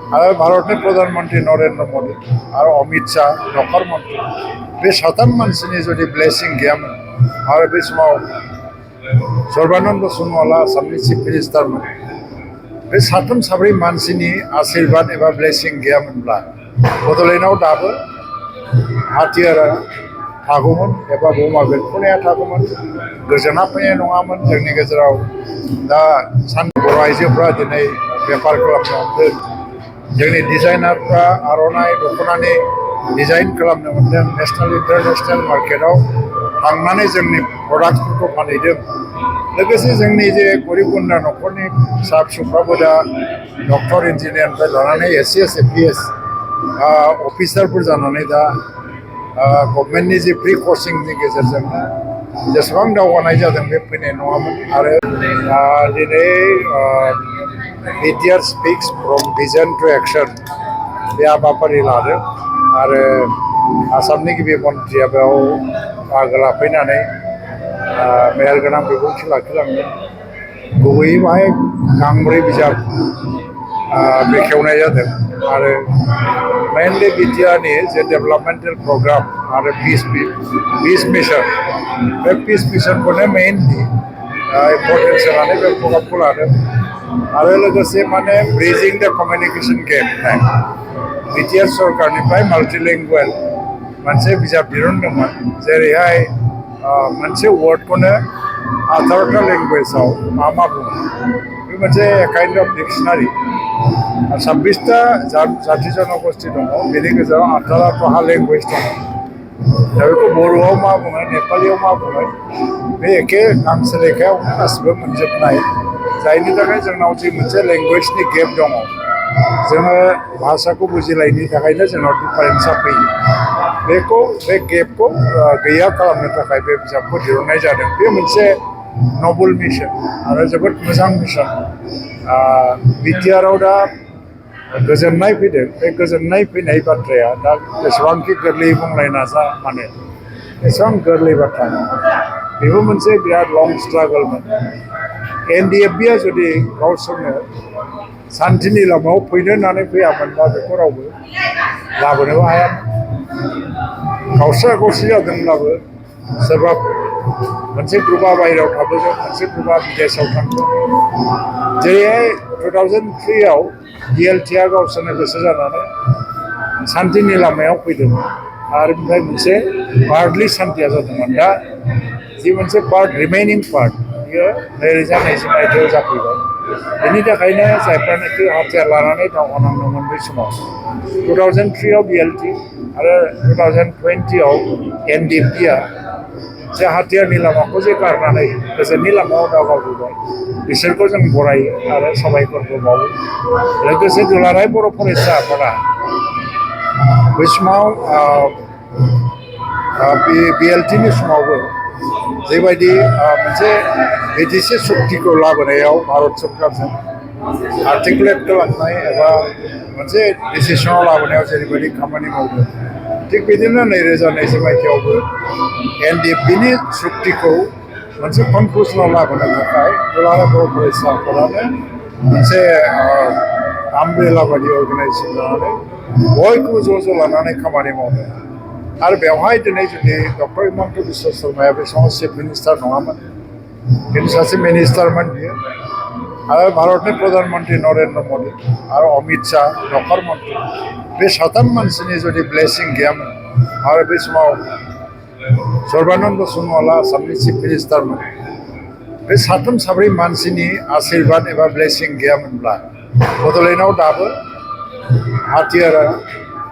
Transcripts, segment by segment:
आरो भारतनि प्रधानमन्त्री नरेन्द्र मोदी आरो अमित शाह नखर मन्त्रि बे साथाम मानसिनि जुदि ब्लेसिं गैयामोन आरो बे समाव सर्बानन्द सन'वाला आसामनि चिफ मिनिस्टारमोन बे साथाम साब्रै मानसिनि आशीर्बाद एबा ब्लेसिं गैयामोनब्ला बड'लेण्डआव दाबो हाथियारा थागौमोन एबा बमा बेरफ्रुनाया थागौमोन गोजोना फैनाय नङामोन जोंनि गेजेराव दा बर' आइजोफ्रा दिनै बेफार खालामनो हमदों जोंनि डिजाइनारफ्रा आर'नाइ दख'नानि डिजाइन खालामनो मोनदों नेसनेल इन्टारनेसनेल मार्केटआव थांनानै जोंनि प्रडाक्टफोरखौ फानहैदों लोगोसे जोंनि जे गरिब गुन्द्रा न'खरनि फिसा फिसौफ्राबो दा डक्टर इन्जिनियारनिफ्राय लानानै एस एपिएस अफिसारफोर जानानै दा गभर्नमेन्टनि जे फ्रि कचिंनि गेजेरजोंनो जेसेबां दावगानाय जादों बे फैनाय नङामोन आरो दिनै BTR speaks from vision to action बे हाबाफारि लादों आरो आसामनि गिबि मन्थ्रिया बेयाव बाहागो लाफैनानै मेहेरगोनां बिबुंथि लाखिलांदों गुबैयै बाहाय गांब्रै बिजाब बेखेवनाय जादों आरो मेनलि बिटिआरनि जे डेभेलपमेन्टेल प्रग्राम आरो पिस मिशन बे पिस मिशनखौनो मेइनलि इम्पर्टेन्स होनानै बे प्रग्रामखौ लादों आरो लोगोसे माने ब्रिजिं द कमिउनिकेशन गेप बिटिआर सरकारनिफ्राय माल्टिलिंगुवेल मोनसे बिजाब दिहुनदोंमोन जेरैहाय मोनसे वार्डखौनो 18टा लेंगुवेजाव मा बुङो बे मोनसे काइन्ड अफ डिक्सनारि 26टा जाथि जनगोष्ठी दङ बेनि गेजेराव 18टा लेंगुवेज दङ दा बेखौ बर'आव मा बुङो नेपालियाव मा बुङो बे एखे गांसे लेखायावनो गासिबो मोनजोबनाय जायनि थाखाय जोंनाव जि मोनसे लेंगुवेजनि गेप दङ जोङो भाषाखौ बुजिलायनि थाखायनो जोंनाव डिफारेन्सा फैयो बे गेपखौ गैया खालामनो थाखाय बे बिजाबखौ दिहुननाय जादों बे मोनसे नबल मिशन आरो जोबोद मोजां मिशन बिटिआरआव दा गोजोननाय फैदों बे गोजोननाय फैनाय बाथ्राया दा बेसेबांखि गोरलैयै बुंलाय नाजा माने एसेबां गोरलै बाथ्रा बेबो मोनसे बिराद लं स्ट्रागलमोन एनडिएफबिआ जुदि गावसोरनो सान्थिनि लामायाव फैनो होननानै फैयामोनबा बेखौ रावबो लाबोनोबो हायामोन गावस्रा गावस्रि जादोंब्लाबो सोरबा मोनसे ग्रुपआ बाहेरायाव थाबोगोन मोनसे ग्रुपआ बिदेशआव थांगोन जेरैहाय 2003आव बिएलटिआ गावसोरनो गोसो जानानै सान्थिनि लामायाव फैदोंमोन आरो बेनिफ्राय मोनसे पार्टलि सान्थिया जादोंमोन दा जि मोनसे पार्ट रिमेनिं पार्ट बियो 2020 मायथाइयाव जाफैबाय बेनि थाखायनो जायफ्रानाखि हाथियार लानानै दावहा नांदोंमोन बै समाव 2003आव बिएलटि आरो 2020आव एनडिएफबिआ जे हाथियारनि लामाखौ जे गारनानै गोजोननि लामायाव दावगाबोबाय बिसोरखौ जों बरायो आरो साबायखरबो बावो लोगोसे दुलाराय बर' फरायसा आफादा बै समाव बिएलटिनि समावबो जेबायदि मोनसे बिटिसि सुक्तिखौ लाबोनायाव भारत सरकारजों आर्टिकुलेट खालामनाय एबा मोनसे डिसिसनाव लाबोनायाव जेरैबायदि खामानि मावदों थिग बिदिनो 2020 मायथाइयावबो एनडिएफबिनि सुक्तिखौ मोनसे कनक्लुसनाव लाबोनो थाखाय दुलाराय बर' फरायसा आफादानो मोनसे आमब्रेला बायदि अर्गानाइजेसन लानानै बयखौबो ज' लानानै खामानि मावदों आरो बेवहाय दिनै जुदि डक्टर हिमन्त बिश्व शर्माया बे समाव चिफ मिनिस्टार नङामोन खिन्थु सासे मिनिस्टारमोन बियो आरो भारतनि प्रधानमन्त्री नरेन्द्र मोदी आरो अमित शाह नखर मन्त्रि बे साथाम मानसिनि जुदि ब्लेसिं गैयामोन आरो बे समाव सर्बानन्द सन'वाला आसामनि चिफ मिनिस्टारमोन बे साथाम साब्रै मानसिनि आशीर्बाद एबा ब्लेसिं गैयामोनब्ला बड'लेण्डआव दाबो हाथियारा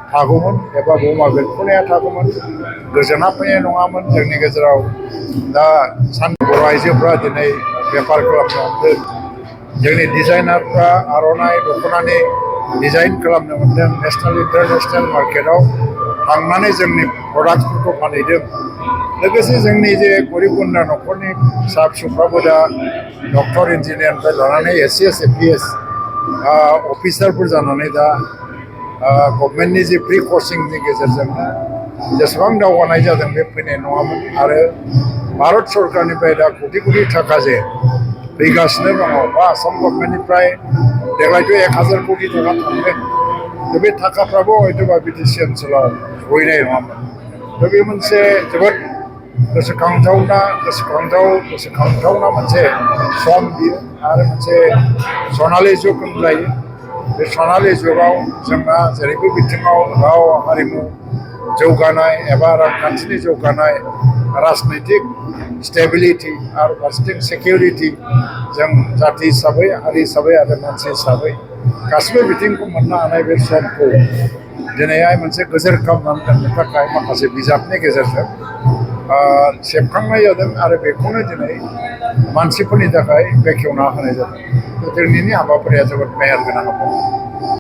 थागौमोन एबा बमा बेरफ्रुनाया थागौमोन गोजोना फैनाय नङामोन जोंनि गेजेराव दा बर' आइजोफ्रा दिनै बेफार खालामनो हमदों जोंनि डिजाइनारफ्रा आर'नाइ दख'नानि डिजाइन खालामनो मोनदों नेसनेल इन्टारनेसनेल मार्केटआव थांनानै जोंनि प्रडाक्टफोरखौ फानहैदों लोगोसे जोंनि जे गरिब गुन्द्रा न'खरनि फिसा फिसौफ्राबो दा डक्टर इन्जिनियारनिफ्राय लानानै एस एपिएस अफिसारफोर जानानै दा गभर्नमेन्टनि जे फ्रि कचिंनि गेजेरजोंनो जेसेबां दावगानाय जादों बे फैनाय नङामोन आरो भारत सरकारनिफ्राय दा कोटि थाखा जे फैगासिनो दङ बा आसाम गभर्नमेन्टनिफ्राय देग्लायथ' 1000 कोटि थाखा थांदों दा बे थाखाफ्राबो हयतोबा बिटिसि ओनसोलाव सहैनाय नङामोन दा बे मोनसे जोबोद गोसोखांथावना मोनसे सम बियो आरो मोनसे सनालि जुग होनजायो बे सनालि जुगाव जोंना जेरैबो बिथिङाव राव हारिमु जौगानाय एबा रांखान्थिनि जौगानाय राजनैतिक स्टेबिलिटि आरो फारसेथिं सिकिउरिटि जों जाथि हिसाबै हारि हिसाबै आरो मानसि हिसाबै गासिबो बिथिंखौ मोननो हानाय बे समखौ दिनैहाय मोनसे गोजोर खालामनानै दोननो थाखाय माखासे बिजाबनि गेजेरजों सेबखांनाय जादों आरो बेखौनो दिनै मानसिफोरनि थाखाय बेखेवना होनाय जादों दिनैनि हाबाफारिया जोबोद मेहेर गोनां हाबाफारि